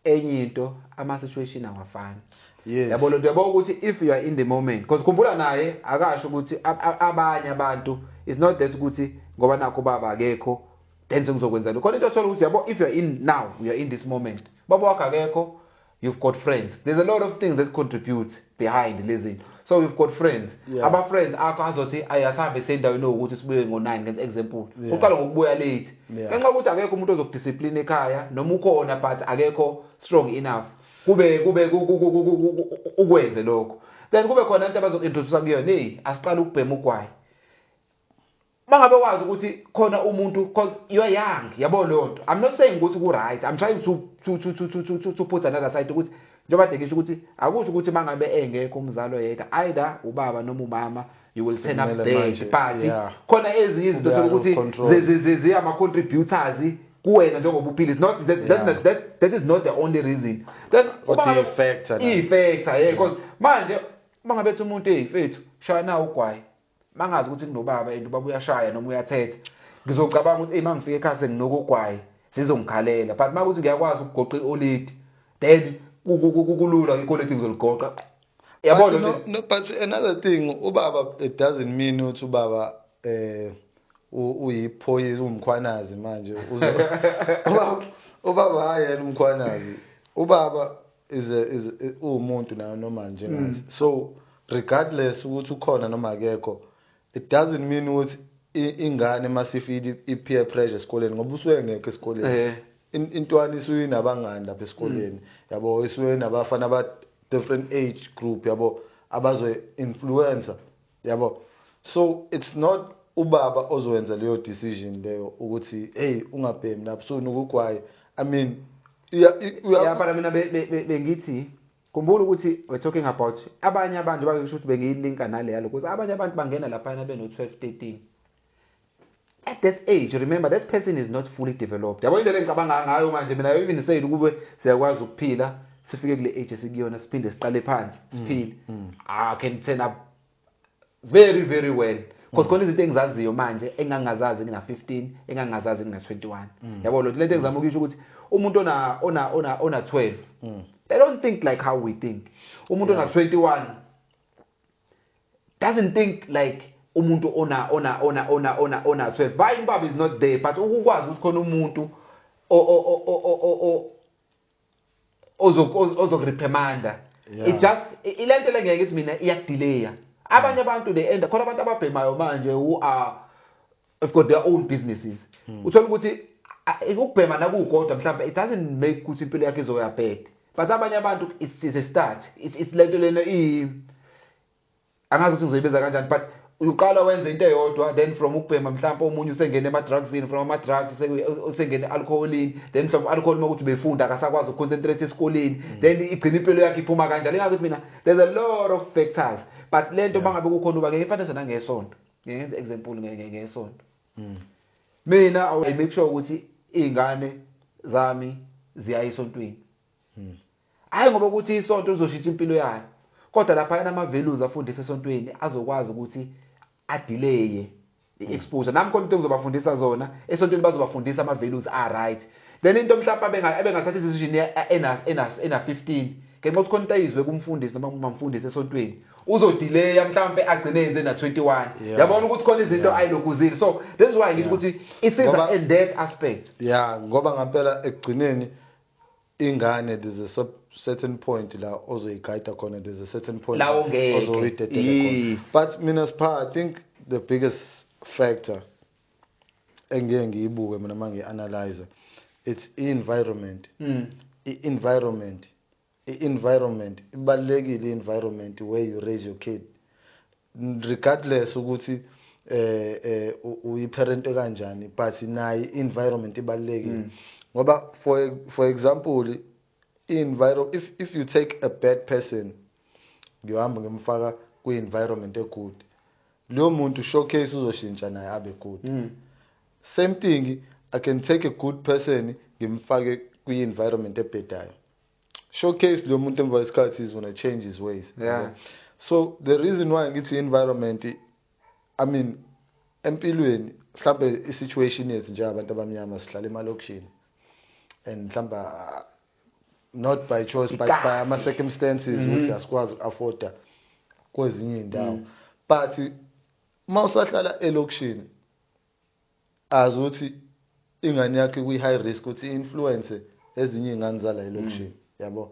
enye into, ama-situation awafani. Yabo lento, yabo, ukuthi if you are in the moment, because khumbula naye akasho ukuthi abanye abantu, it's not that ukuthi ngoba nakho baba akekho then sengizokwenza lokho. Khona into othola ukuthi, yabo, if you are in now, you are in this moment, baba wakho akekho, you've got friends, there's a lot of things that contribute behind lezi zinto. So you've got friends, aba friends akho azothi ayasahambe sendaweni ukuthi sibuye ngo-9, ngenza example, uqala ngokubuya late ngenxa yokuthi akekho umuntu ozokudiscipline ekhaya, noma ukhona but akekho strong enough kube ukwenze lokho. Then kube khona into abazoku-introduce kuyona, hey, asiqale ukubhema ugwayi. Mangabe wazi ukuthi khona umuntu, because you are young, yabo leyo nto. I'm not saying ukuthi ku-right, I'm trying to put another side ukuthi njengoba kade ngisho ukuthi akusho ukuthi mangabe engekho umzali oyedwa, either ubaba noma umama, you will turn up Kumele there, manje, but khona ezinye izinto Ube out of ukuthi control. Ziyama-contributors kuwena njengoba uphila. It's not that, that is not the only reason. Then Kodwa uma ngabe- iyi-factor nayo. Iyi-factor, yeah, because manje uma ngabe ethi umuntu, hey mfethu, shaya nawo ugwayi, mangazi ukuthi kunobaba and ubaba uyashaya noma uyathetha, ngizocabanga ukuthi, hey, mangifika ekhaya senginuka ugwayi, zizongikhalela. But makuthi ngiyakwazi ukugoqa i-oledi, then kulula, ikoledi ngizoligoqa, yabo. But Lento. No, but another thing, ubaba, it doesn't mean ukuthi ubaba uyiphoyisa, umkhwanazi manje. Ubaba hayi yena umkhwanazi. Ubaba is umuntu nayo noma njengathi. So regardless ukuthi ukhona noma akekho, it doesn't mean ukuthi ingane masifile i-peer pressure esikoleni, ngoba usuke engekho esikoleni. Intwana isuke inabangani lapha esikoleni, yabo, isuke nabafana aba different age group, yabo, abazo influencer, yabo. So it's not ubaba ozowenza leyo decision leyo ukuthi, hey, ungabhemi lapho, so nokugwayi, I mean, Yeah, but mina bengithi Khumbula ukuthi we're talking about abanye abantu bakusho ukuthi bengiyilinka nale yalo because abanye abantu bangena laphana beno 12 13. At that age, remember that person is not fully developed. Yabo indlela engicabanga ngayo manje mina, I even said ukube siyakwazi ukuphila sifike kule age esikuyona, siphinde siqale phansi siphile, I can turn up very very well because khona izinto engizaziyo manje engangazazi ngina 15, engangazazi ngina 21, yabo. Lo lento engizama ukusho ukuthi umuntu ona 12, they don't think like how we think. Umuntu ona 21 doesn't think like umuntu ona 12. Why ubaba is not there, but ukukwazi ukuthi khona umuntu o ozokureprimanda. It just ilento lengeke ngithi mina iyakudelaya. Abanye abantu they end khona abantu ababhemayo manje who are have got their own businesses. Uthola ukuthi ukubhema nakukodwa mhlawumbe it doesn't make ukuthi impilo yakhe izoya bad, but abanye abantu it's a start. It's lento lena i angazi ukuthi ngizoyibiza kanjani, but uqala wenze into eyodwa, then from ukubhema mhlawumbe omunye usengene ema-drugsini, from ama-drugs usengene alcoholini, then from alcohol uma ukuthi befunda akasakwazi ukuconcentrate esikoleni, then igcina impilo yakhe iphuma kanjalo. Ingathi mina there's a lot of factors, but lento mangabe kukhona uba ngeke ifanele nangesonto, ngenze example ngesonto. Mina I make sure ukuthi izingane zami ziya esontweni, hayi ngoba ukuthi isonto lizoshintsha impilo yayo, kodwa lapha ama values afundisa esontweni azokwazi ukuthi adelay i-exposure. Nami khona into engizobafundisa zona esontweni, bazobafundisa ama values are right. Then into mhlawumbe abengathatha decision ena 15 ngenxa yokuthi khona into ayizwe kumfundisi noma umamfundisi esontweni, uzodelaya mhlawumbe agcine yenze na 21. Yabona ukuthi khona izinto ayilokuzile, so this is why ngithi ukuthi isiza in that aspect. Yeah, ngoba ngempela ekugcineni ingane there's a certain point la ozoyiguide khona, there's a certain point La ongeke. Ozoyidedela khona. But mina Sipha, I think the biggest factor engiye ngiyibuke mina uma ngi-analyze, it's i-environment. I-environment ibalulekile, i-environment where you raise your kid, regardless ukuthi uyi-parent kanjani, but nayo i-environment ibalulekile ngoba for example if you take a bad person, ngiyohamba ngimfaka kwi-environment egood, leyo muntu showcase uzoshintsha naye abe good. Same thing, I can take a good person ngimfake kwi-environment ebhedayo, showcase lo muntu emva kwesikhathi is gonna change his ways. So the reason why ngithi environment, I mean, empilweni mhlambe i-situation yethu njengabantu abamnyama, sihlala emalokishini and mhlambe not by choice but by ama circumstances ukuthi asikwazi uku-afforda kwezinye iy'ndawo. But uma usahlala elokishini, azi ukuthi ingane yakhe kwi-high risk ukuthi i-influence ezinye iy'ngane zala elokishini, yabo.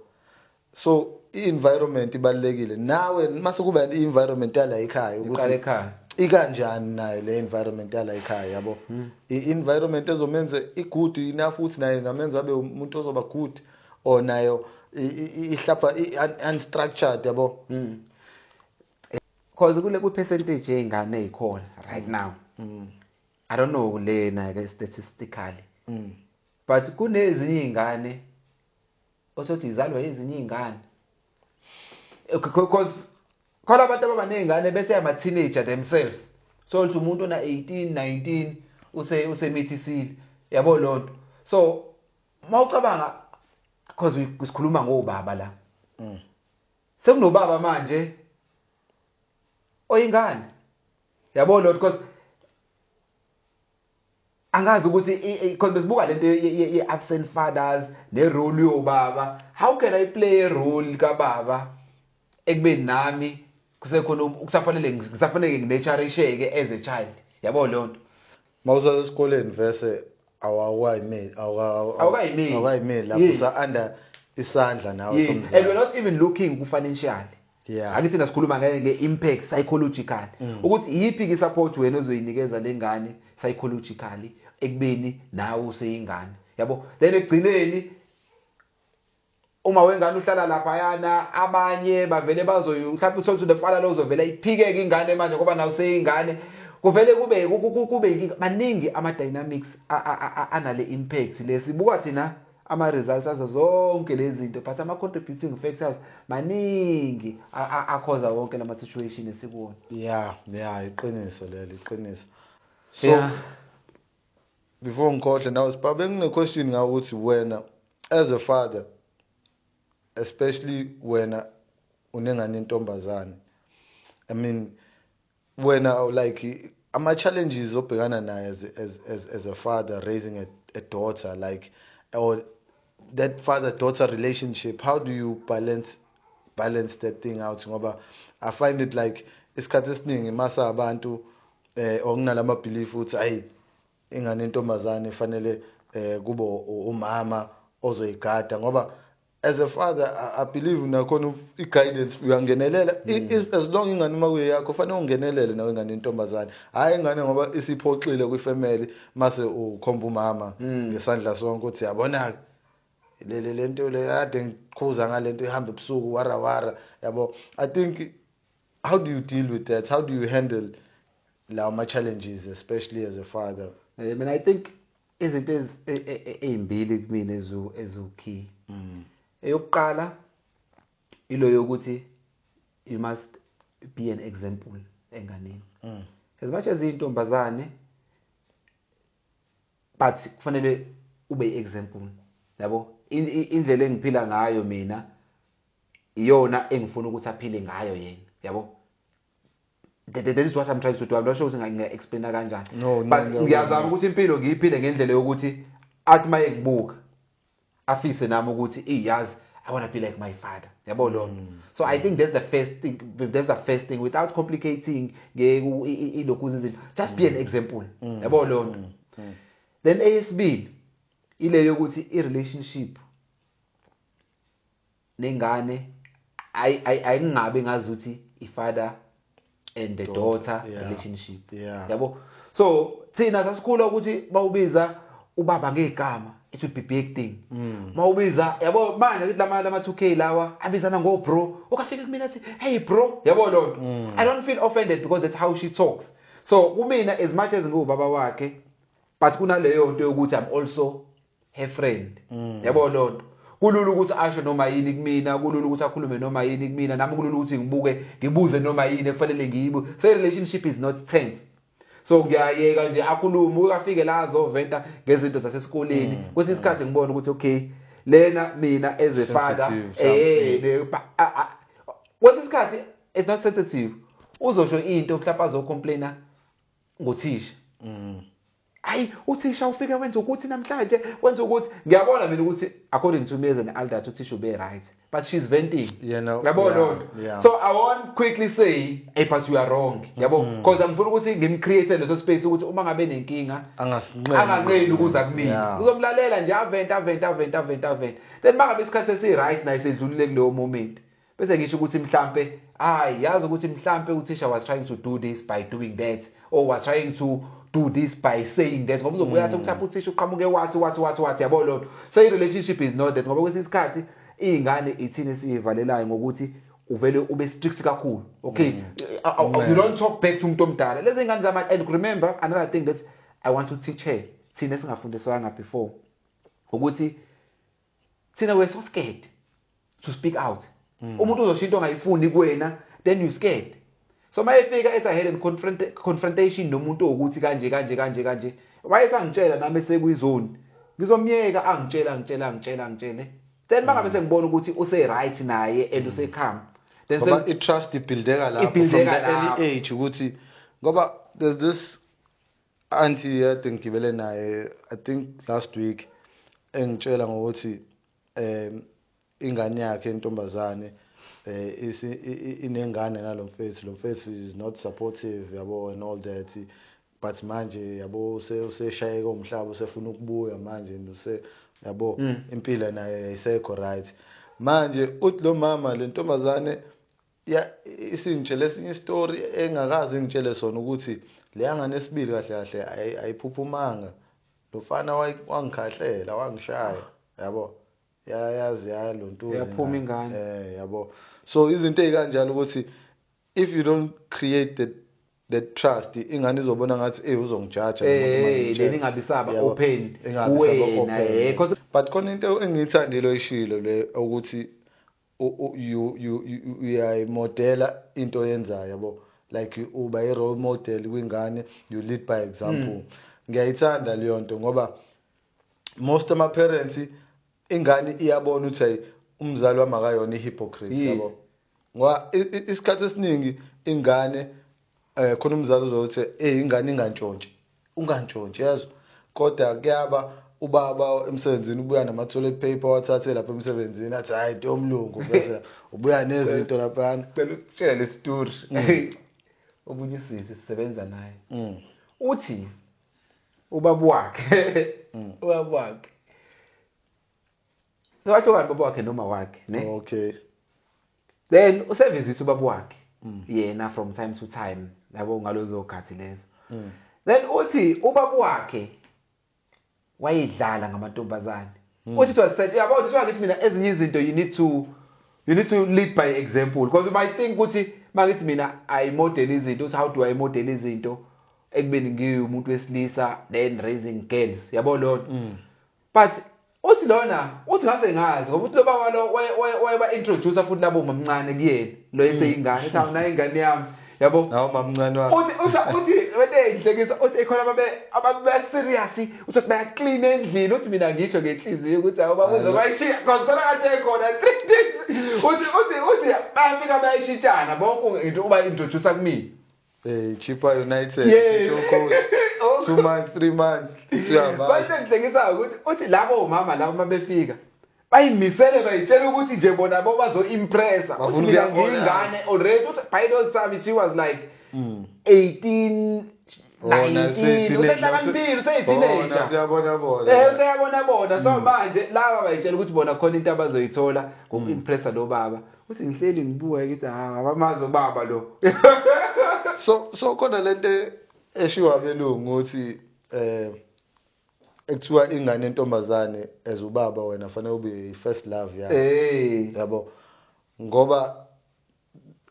So i-environment ibalulekile. Nawe mase kuba i-environment yala ekhaya Iqala ukuthi ekhaya. Ikanjani nayo le environment yala ekhaya, yabo. I-environment ezomenza i-good enough ukuthi naye ingamenza abe umuntu ozoba good, or nayo ihlapha unstructured, yabo. Cause kule ku percentage yey'ngane ey'khona right now, I don't know lena ke statistically, but kunezinye iy'ngane osothi izalwa ezinye iy'ngane, because khona abantu ababa ney'ngane bese ama-teenager themselves, so ukuthi umuntu ona 18 19 usemithisile, yabo lonto. So mawucabanga, because sikhuluma ngobaba la, sekunobaba manje oyingane, yabo lonto, because angazi ukuthi because besibuka lento ye-absent fathers ne-role yobaba. How can I play a role kababa ekubeni nami kusekhona kusafanele ngisafanele nginurturisheke as a child, yabo leyo nto? Mawusasesikoleni vese awakayimeli. Awukayimeli. Awukayimeli lapho, usa under isandla nawe somzali. And we're not even looking ku-financial. Akithi sikhuluma nge-impact psychological, ukuthi iyiphi ke support wena ozoyinikeza lengane psychologically ekubeni nawe useyingane, yabo. Then ekugcineni uma wengane uhlala laphayana, abanye bavele bazoyi mhlawumbe uthole ukuthi mfana lo uzovela iphikeke ingane manje ngoba nawe useyingane, kuvele kube inkinga. Maningi ama dynamics anale impact lesibuka thina. ama-results azo zonke lezi zinto, but ama-contributing factors maningi akhoza wonke lama-situation esikuwona. Yeah, iqiniso lelo, iqiniso. So before ngikhohle nawe Sipha, bengine-question ngawe ukuthi wena as a father, especially wena unengane intombazane, I mean wena like ama-challenges obhekana naye as a father raising a daughter, like, or that father-daughter relationship, how do you balance that thing out? Ngoba I find it like isikhathi esiningi masa abantu okunalama belief ukuthi ayi ingane intombazane fanele kube umama ozoyigada, ngoba as a father I believe nakhona i-guidance uyangenelela. As long ingane uma kuyeyakho fanele ungenelele nawe ingane intombazane, hhayi ingane ngoba isiphoxile kwifamily mase ukhomba umama ngesandla sonke ukuthi yabona le nto le kade ngikhuza ngalento ihamba ebusuku wara wara, yabo. I think how do you deal with that? How do you handle lawa ma challenges, especially as a father? Mina I think izinto ezimbili kumina ezu-key. Eyokuqala ilo yokuthi you must be an example enganeni. As much as intombazane, but kufanele ube example, yabo. Indlela engiphila ngayo mina iyona engifuna ukuthi aphile ngayo yena, yabo. That is what I'm trying to do. I'm not sure ukuthi nginga-explaina kanjani. No, but no, ngiyazama no. ukuthi impilo ngiyiphile ngendlela yokuthi athi maye ngibuka afise nami ukuthi iyazi I want to be like my father, yabo lo. So I think that's the first thing, that's the first thing without complicating ilokhu izinto, just be an example, yabo lo. Then eyesibili ile yokuthi i relationship nengane ayingabe ngazuthi i father and the daughter relationship, yabo. So thina sasikhula ukuthi bawubiza ubaba ngegama, it would be big thing. Mawubiza, yabo, manje ngithi lama 2K lawa abizana ngo bro, ukafika kumina athi hey bro, yabo lo. I don't feel offended because that's how she talks. So kumina as much as ngubaba wakhe, but kunaleyo nto yokuthi I'm also her friend, yabo lo. Kulula ukuthi asho noma yini kumina, kulula ukuthi akhulume noma yini kumina, nami kulula ukuthi ngibuke ngibuze noma yini ekufanele ngiyibu. So relationship is not tense. So ngiyayeka nje akhulume, ukafike la azoventa ngezinto zasesikoleni. Kwesinye isikhathi ngibona ukuthi okay lena mina as a father, kwesinye isikhathi it's not sensitive. Uzosho into mhlawumbe azocomplaina ngothisha. Hayi uthisha ufike wenza ukuthi namhlanje wenza ukuthi, ngiyabona mina ukuthi according to me as an adult uthisha ube right, but she's venting, yabo. So I won't quickly say hey but you are wrong, yabo, because angifuna ukuthi ngimcreate leso space ukuthi uma ngabe nenkinga anganqeni ukuza kumina, uzomlalela nje avent, then mangabe isikhathi esi right naye sedlulile kuleyo moment, bese ngisho ukuthi mhlambe hayi yazi ukuthi mhlambe uthisha was trying to do this by doing that, or was trying to do this by saying that, ngoba uzobuya athi uthapha uthisha uqhamuke wathi yabo lo. So i relationship is not that, ngoba kwesinye isikhathi izingane ithini esiyivalelayo ngokuthi uvele ube strict kakhulu, okay, you don't talk back to umuntu omdala. Lezi ngane zama, and remember another thing that I want to teach her, thina singafundiswanga before, ukuthi thina we're so scared to speak out. Umuntu uzosho into ongayifuni kuwena, then you scared. So mayefika ethi ahead and confrontation nomuntu ukuthi kanje wayesangitshela nami sekuyizone, ngizomyeka angitshela, then mangabe sengibona ukuthi use right naye and use calm, then ngoba i trust ibuildeka lapho from the early age, ukuthi ngoba there's this auntie yade ngigibele naye I think last week engitshela ngokuthi ingane yakhe intombazane inengane nalomfethu, lo mfethu is not supportive, yabo, and all that, but manje yabo useshayeka umhlaba, usefuna ukubuya manje, use yabo impilo naye ayisekho right manje. Uthi lo mama le ntombazane ya isingitshele esinye story engakazi ngitshele sona ukuthi le ngane esibili kahle kahle ayiphuphumanga, lofana wangikhahlela wangishaya, yabo, yayazi yalontuza yaphuma ingane, yabo. So izinto ezikanjalo ukuthi if you don't create the trust, ingane izobona ngathi uzongijaja, leni ingabi saba open kuwena, because But khona into engiyithandile oyishilo le ukuthi you uyayimodela into oyenzayo, yabo, like uba i-role model kwingane, you lead by example. Ngiyayithanda leyo nto ngoba most ama parents, ingane iyabona ukuthi hayi, umzali wami akayona i-hypocrite. Yabo, ngoba isikhathi esiningi ingane, khona umzali uzothi, "Hey, ingane ingantshontshi, ungantshontshi," yazo, kodwa kuyaba ubaba emsebenzini ubuya nama-toilet paper, wathathe lapha emsebenzini, athi, "Hayi, into yomlungu," bese ubuya nezinto laphana. Cela ukutshela le story. Omunye usisi sisebenza naye uthi ubaba wakhe sewahlukana, ubaba wakhe noma wakhe ne. Then usevisitha ubaba wakhe yena from time to time, yabo, ngalozo khathi lezo. Then uthi ubaba wakhe wayedlala ngamantombazane. Uthi it was said, yabo, uthi ngithi mina ezinye izinto you need to lead by example, because you might think ukuthi mangithi mina I model izinto, uthi how do I model izinto ekubeni ngiwumuntu wesilisa then raising girls, yabo lona. But uthi lona, uthi ngase ngazi ngoba uthi lo baba lo wayeba introduce futhi labo mamncane kuyena lo eseyingane, ethi, "Awuna ingane yami," yabo. Nawo mamncane wakhe. Uthi wente inhlekisa, uthi khona babe abantu ba serious, uthi baya clean endlini. Uthi mina ngisho ngenhliziyo ukuthi awu baba uzobayishiya, because khona kade khona 3 days. Uthi bayafika bayishintshana bonke into uba introduce kumina. Hey, Chippa United. Coach. 2 months, 3 months. Siyabasha. Base ngihlekisayo ukuthi uthi labo mama labo mabefika bayimisele, bayitshela ukuthi nje bona bo bazo-impressa. Uthi Bafuna mina ukuya all ngiyingane already. Uthi by those time she was like 18, Oh, na 19, usehlakaniphile, useyi-teenager. Siyabona bona. Useyabona bona. So manje laba bayitshela ukuthi bona khona into abazoyithola ngoku-impressa lo baba. Uthi ngihleli ngibuka ngithi, ha, abamazi ubaba lo. So khona lento eshiwa abelungu ukuthi ekuthiwa ingane entombazane, as ubaba wena fanele ube i-first love yakhe. Yabo, ngoba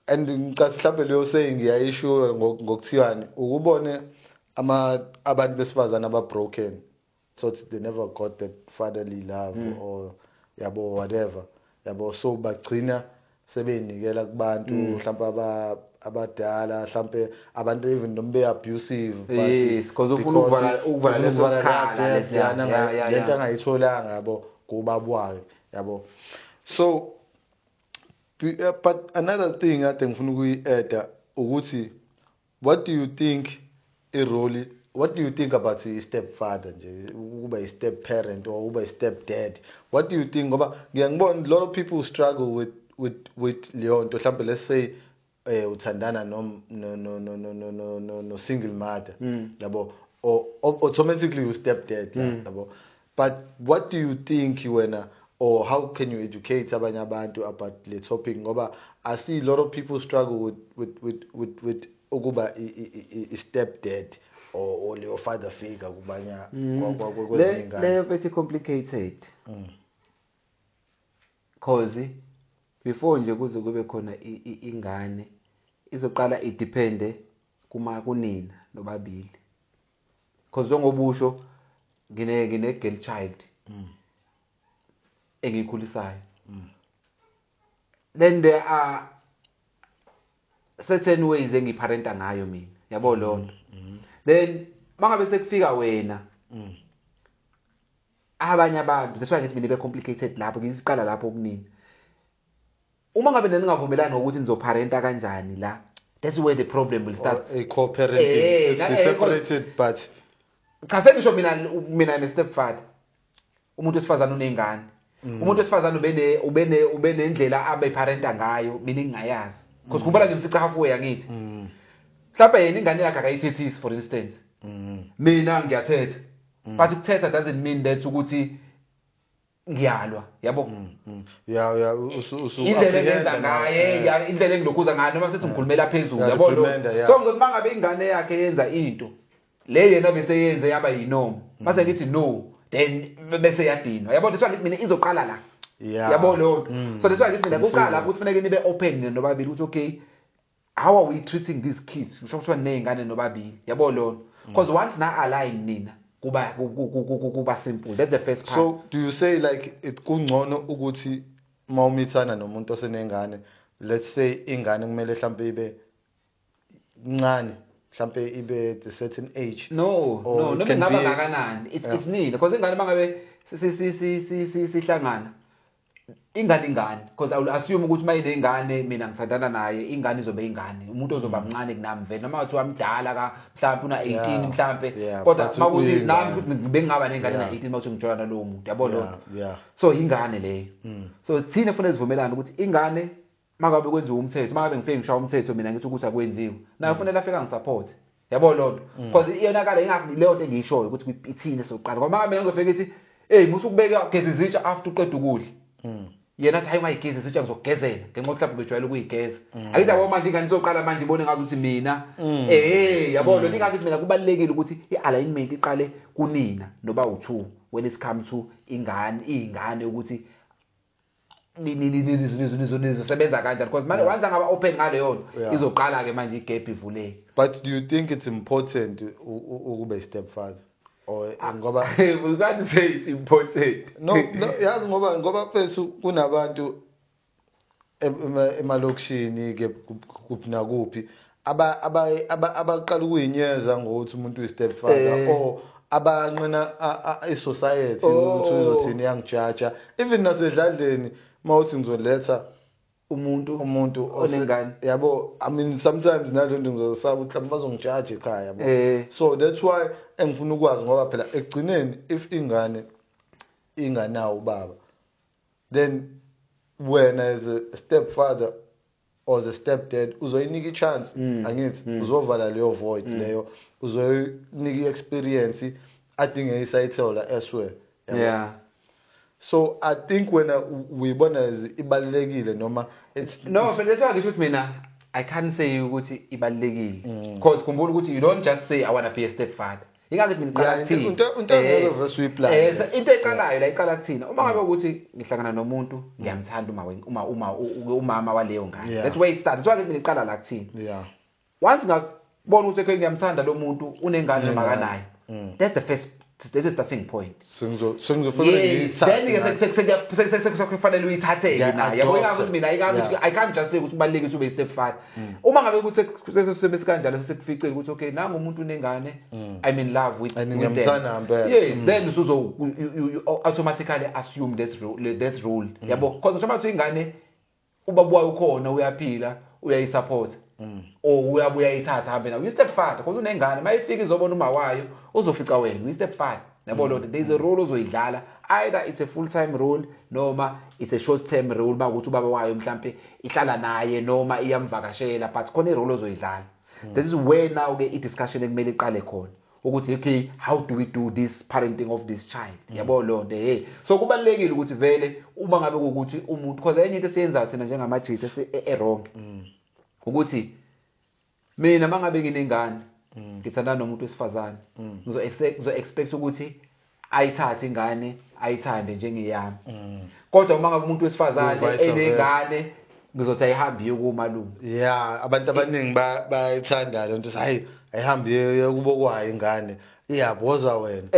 and ngicathi mhlawumbe leyo saying ngiyayisho ngokuthiwani ukubone ama abantu besifazane aba broken, so they never got that fatherly love or, yabo, whatever, yabo, so bagcina sebeyinikela kubantu mhlawumbe abadala, mhlawumbe abantu even noma be abusive, but Yes, 'cause ufuna because ukuvala ufuna leso ukuvala sikhala leya gap lesiya. leyana lento angayitholanga, yabo, kubaba wakhe, yabo. So but another thing ade ngifuna ukuyi-adda ukuthi what do you think i-role, what do you think about i-stepfather nje, ukuba i-step parent or ukuba i-step dad? What do you think? Ngoba ngiya ngibona a lot of people struggle with leyo nto. Mhlawumbe let's say uthandana no no no no no no no no no single mother, yabo, or automatically you step dad, yabo. But what do you think wena, or how can you educate abanye abantu about le topic? Ngoba I see a lot of people struggle with ukuba i step dad or leyo father figure kubanye kwezinye ingane. Leyo bethi complicated, cause before nje kuze kube khona ingane izoqala idepende kuma kunina nobabili, cause njengoba usho ngine girl child engiyikhulisayo, then there are certain ways engiparenta ngayo mina, yabo lonto. Then mangabe sekufika wena abanye abantu, that's why ngithi mina ibe complicated lapho. Ngisiqala lapho kunini, uma ngabe ningavumelani ngokuthi nizoparenta kanjani la, that's where the problem will start. Or a co-parenting, it's separated but Cha, sengisho mina I'm a stepfather. Umuntu wesifazane unengane, umuntu wesifazane ubene nendlela abeparenta ngayo, mina ngingayazi, because khumbula ngimfica halfway, angithi? Mhlawumbe yena ingane yakhe akayithethisi, for instance. Mina ngiyathetha, but ukuthetha doesn't mean that ukuthi ngiyalwa, yabo. Yeah, usu Indlela engenza apprehend ngaye, nawe. Ya, indlela engilokhuza ngayo noma sethi ngikhulumela phezulu, Yeah, yabo lo. reprimand, yeah. So ngizothi mangabe ingane yakhe yenza into le yena bese yenze yaba yinorm, mase ngithi no, then bese yadinwa, yabo. That's why ngithi mina izoqala la. Yabo lo. So that's why ngithi mina kuqala lapho ukuthi kufanele nibe open nina nobabili ukuthi, okay, how are we treating these kids? Kusho kuthiwa ney'ngane nobabili, yabo lona, because once na align nina Kuba simple. That's the first part. So do you say like it kungcono ukuthi mawumithana nomuntu osenengane, let's say ingane kumele mhlambe ibe ncane, mhlambe ibe at a certain age? No, Or no, it noma can ingaba be- ngakanani. It's Yeah. it's nini because ingane mangabe sihlangana ingane because I will assume ukuthi mayinengane mina ngithandana naye, ingane izobe ingane, umuntu ozoba mncane kunami vele, noma kuthiwa mdala ka mhlawumbe una 18 mhlambe, kodwa but makuthi uyingane. Nami futhi bengingaba nengane na 18 makuthi ngijola nalowo muntu, yabo lo. So ingane leyo. So thina kufanele sivumelane ukuthi ingane mangabe kwenziwa umthetho, mangabe ngifike ngishaya umthetho mina ngithi ukuthi akwenziwe, naye kufanele afike angisupport, yabo loo nto, because iyonakala ingakho leyo nto engiyishoyo ukuthi ithini sokuqala, ngoba mangabe ngizofika ithi hey musukubeka geza izitsha after uqeda ukudla, yena athi hayi ungayigezi izitsha ngizokugezela ngenxa yokuthi mhlawumbe ubejwayele ukuyigeza, akithi yabo manje ingane izoqala manje ibone ngazi ukuthi mina yabo lo ningazi ukuthi mina. Kubalulekile ukuthi i-alignment iqale kunina noba u-two when it comes to ingane, iy'ngane, ukuthi nizosebenza kanjani, because manje once angaba open ngaleyo nto, izoqala-ke manje igap ivuleke. But do you think it's important ukube stepfather or ngoba We can't say it's important. No, yazi ngoba mfethu kunabantu emalokishini ke kuphi nakuphi abaqala ukuyinyeza ngokuthi umuntu uyi-stepfather or abanqena i-society ukuthi uzothini, iyangijaja, even nasedladleni uma uthi ngizoletha umuntu umuntu onengane. Yabo, I mean, sometimes nalo nto ngizosaba ukuthi mhlawumbe bazongijaja ekhaya, yabo. So that's why engifuna ukwazi, ngoba phela ekugcineni if ingane inganawo ubaba, then wena as a stepfather or as a stepdad uzoyinika i-chance, angithi? Uzovala leyo void leyo, uzoyinika i-experience adinge isayithola elsewhere, yabo. So I think wena uyibona as ibalulekile noma it's No, but that's why ngisho ukuthi mina I can't say ukuthi ibalulekile, because khumbula ukuthi you don't just say I want to be a stepfather. Ingakho mina ngiqala kuthina. Into angeke vese uyiplane. Into eqalayo la iqala kuthina. Uma ngabe ukuthi ngihlangana nomuntu ngiyamthanda uma uma uma u- umama waleyo ngane. That's where it starts. That's why mina iqala la kuthina. Once ngabona ukuthi okay ngiyamthanda lo muntu, unengane noma Unengane. akanayo. That's the starting point. Sengizofanele ngiyithathe Then ke sekufanele uyithathe ke nayo, yabo, ingakho ukuthi mina ingakho ukuthi I can't just say ukuthi kubalulekile ukuthi ube stepfather. Uma ngabe ukuthi sesiseme kanjalo, sesikuficile ukuthi okay nangu umuntu unengane, I'm in love with And with them. ngiyamthanda ngempela. Yes, then usuzo you automatically assume that role, yabo, because njengoba kuthi ingane ubaba wayo ukhona, uyaphila, uyayisupport or uyabuya uyayithatha hambe nayo, uyi-stepfather because unengane. Mayifika izobona uma wayo, uzofica wena uyi-stepfather, yabo loo nto. There is a role ozoyidlala, either it's a full time role noma it's a short term role, makuthi ubaba wayo mhlampe ihlala naye noma iyamvakashela, but khona i-role ozoyidlala. This is where now ke i-discussion ekumele iqale khona ukuthi okay, how do we do this parenting of this child, yabo loo nto. Hey, so kubalulekile ukuthi vele uma ngabe kuwukuthi umuntu, because enye into esiyenzayo thina njengamajita e-wrong ukuthi mina mangabe nginengane, ngithandana nomuntu wesifazane, ngizo expect ukuthi ayithathe ingane ayithande njengeyami, kodwa uma ngabe umuntu wesifazane Vice versa. enengane, ngizothi ayihambe iye kumalume. Yeah, abantu abaningi bayayithanda le nto, hayi ayihambe iye kubo kwayo ingane, iyaboza wena.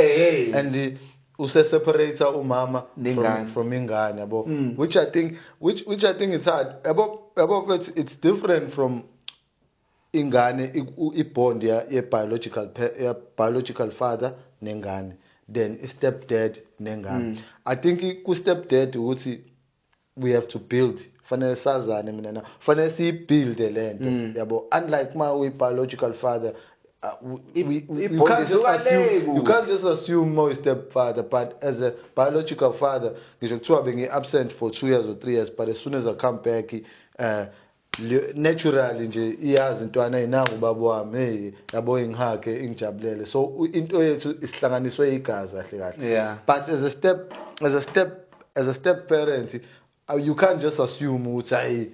And use-separate umama Nengane. from ingane, yabo, which I think it's hard, yabo, but it's different from ingane, i-bond ye biological father nengane then i-stepdad nengane. I think ku-stepdad ukuthi we have to build, fanele sazane mina na, fanele siyibuilde lento, yabo, unlike ma uyi-biological father, you I-bond can't just isuka le assume, you kude. can't just assume mo stepfather, but as a biological father, ngisho kuthiwa bengi-absent for 2 years or 3 years, but as soon as I come back, naturally nje iyazi intwana inangu ubaba wami, hey yabo, ingihage ingijabulele, so into yethu isihlanganiswe igazi kahle kahle. But as a step parent, you can't just assume ukuthi hayi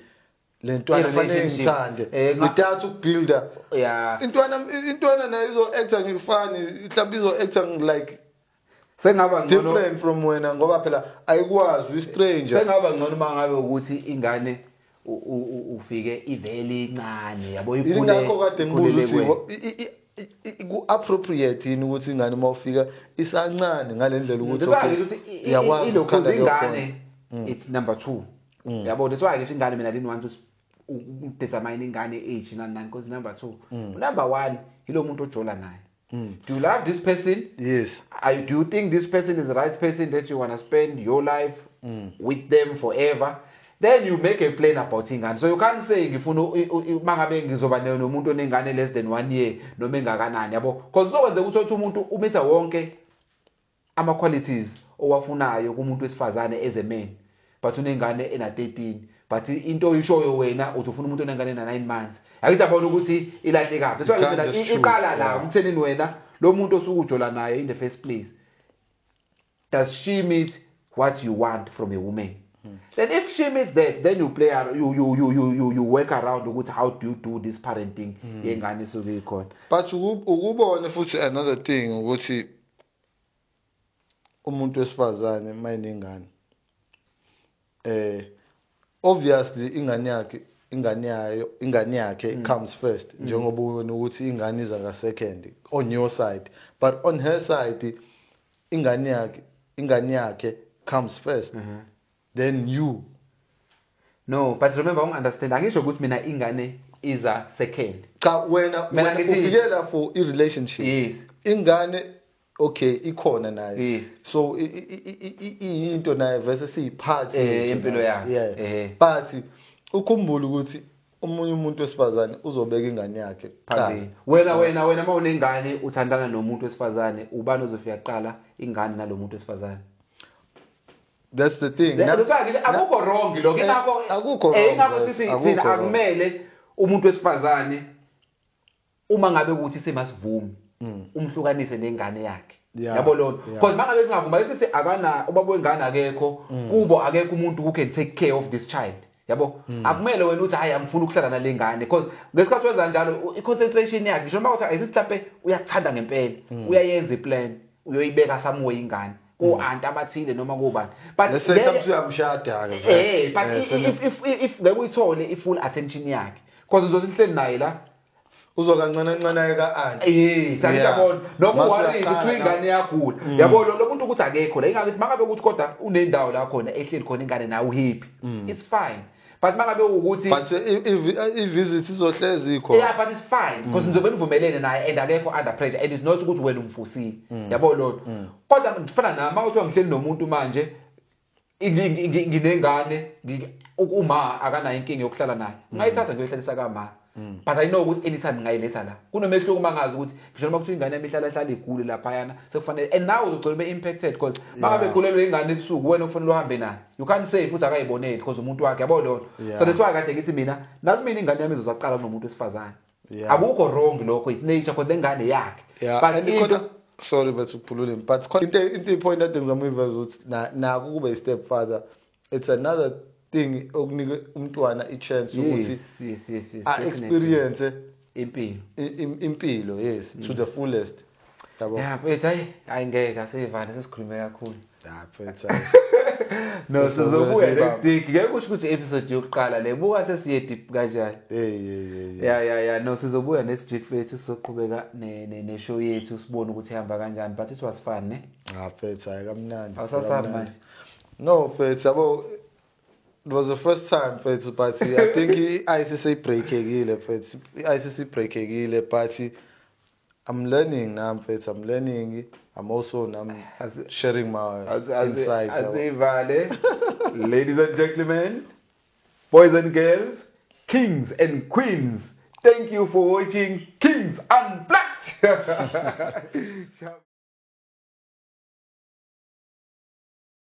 le ntwana fanele I-relationship. ngithande without ukubuilda. Intwana nayo izo-acta ngifani, mhlawumbe izo-acta like Sengaba ngcono different from wena, ngoba phela ayikwazi, uyi-stranger. Sengaba ngcono uma ngabe ukuthi ingane ufike ivele incane, yabo, ikhule Ingakho kade ngibuza ikhulele ukuthi kuwena. Ku-appropriate yini ukuthi ingane uma ufika isancane ngale ndlela ukuthi That's why okay, ngithi uyakwazi ilokhu ukukhanda leyo ingane bond. it's number 2, yabo. That's why ngisho ingane mina I didn't want to determine ingane age nani nani, because number 2, number 1 yilo muntu ojola naye. Do you love this person? Yes. Do you think this person is the right person that you want to spend your life with them forever? Then you make a plan about ingane. So you can't say ngifuna mangabe ngizoba nomuntu onengane less than 1 year noma engakanani, yabo, because kuzokwenzeka ukuthi uthi umuntu umitha wonke ama qualities owafunayo kumuntu wesifazane as a man, but unengane ena 13, but into oyishoyo wena uthi ufuna umuntu onengane ena 9 months. Akithi abona ukuthi ilahle kaphi. That's why You can't mina just choose, iqala la ukuthenini wena lo muntu osuke ujola naye in the first place, does she meet what you want from a woman? Then if she meets that, then you play you you you you you, you work around ukuthi how do you do this parenting yengane esuke ikhona. But ukubone futhi another thing ukuthi umuntu wesifazane mayinengane, obviously ingane yakhe, ingane yakhe comes first, njengoba ubona ukuthi ingane iza ka second on your side, but on her side ingane yakhe comes first, then you. No, but remember, ungi-understand, angisho ukuthi mina ingane iza second. Cha, wena Mina wena ufikela for i relationship. Ingane, okay, ikhona nayo. So iyinto nayo vese siyipart Impilo yakhe. Yeah. But ukhumbule ukuthi omunye umuntu wesifazane uzobeka ingane yakhe kuqala. Phambili. Wena uma unengane uthandana nomuntu wesifazane, ubani ozofika kuqala, ingane nalo muntu wesifazane? That's the thing. That's why ngithi akukho wrong lokho. Ingakho Akukho wrong, ingakho yes, sithi akukho thina wrong. Akumele umuntu wesifazane uma ngabe ukuthi semasivumi umhlukanise nengane yakhe. Yabo lona. Because mangabe singavuma sithi akana ubaba wengane akekho, kubo akekho umuntu who can take care of this child. Yabo? Akumele wena uthi hayi, angifuni ukuhlala nale ngane, because ngesikhathi wenza njalo i-concentration yakhe, ngisho noma uthi ayisithi mhlambe uyakuthanda ngempela, uyayenza iplan, uyoyibeka somewhere ingane, ko-anti abathile noma kobani. But Let's say mhlawumbe uyamshada ke. But if ngeke uyithole i-full attention yakhe, because uzothi nihleli naye la, Uzokancane kancane ka auntie. Siyabona noma Mase uworried uyaqala ukuthi ingane iyagula, yabo, lo muntu ukuthi akekho la, ingabe mangabe ukuthi kodwa unendawo la khona ehleli khona ingane nawe uhappy, it's fine, but mangabe ukuthi But i-visit izohlezi ikhona. Yeah, but it's fine because nizobe nivumelene naye and akekho under pressure and it's not ukuthi wena umfusile, yabo lona. Kodwa ngifana nami, uma kuthiwa ngihleli nomuntu manje, nginengane, uma akanayo inkinga yokuhlala naye, ngayithatha ngiyohlalisa kama, but I know ukuthi anytime ngingayiletha la. Kunomehluko uma ngazi ukuthi ngisho noma kuthiwa ingane yami ihlala hlala igule laphayana, sekufanele and nawe uzogcina ube impacted, because mangabe ikhulelwe ingane ebusuku, wena kufanele uhambe naye. You can't say futhi akayiboneli because umuntu wakhe, yabo lona. So that's why kade ngithi mina nami mina ingane yami izozaqala kunomuntu wesifazane. Akukho wrong lokho, it's nature, because lengane yakhe. But And into khona, sorry but ukuphululeni, but khona into i-point ade ngizama uyiveza ukuthi nako kube i-step father, it's another thing okunika umntwana i-chance ukuthi Yes, definitely. a-experience impilo. Impilo, yes, to the fullest, yabo. Yeah, mfethu, hayi hayi, ngeke asivale, sesikhulume kakhulu. Ya, mfethu, hayi. No, Sizobuya sizobuya siyibambe. next week. Ngeke kusho ukuthi episode yokuqala le, buka sesiye deep kanjani. Hey, hey, hey, hey. Yeah, no, sizobuya next week mfethu, sizoqhubeka ne show yethu, sibone ukuthi ihamba kanjani, but it was fun, ne? Ah, mfethu, hayi, kamnandi. Awusasabi Kamnandi. manje? No, mfethu, yabo, it was the first time, mfethu, but I think i-ice seyibreakekile, mfethu, i-ice seyibreakekile, but I'm learning now, mfethu, I'm learning. I'm also now sharing my insights, yabo. Asivale. Ladies and gentlemen, boys and girls, kings and queens, thank you for watching Kings Unplugged. Ciao.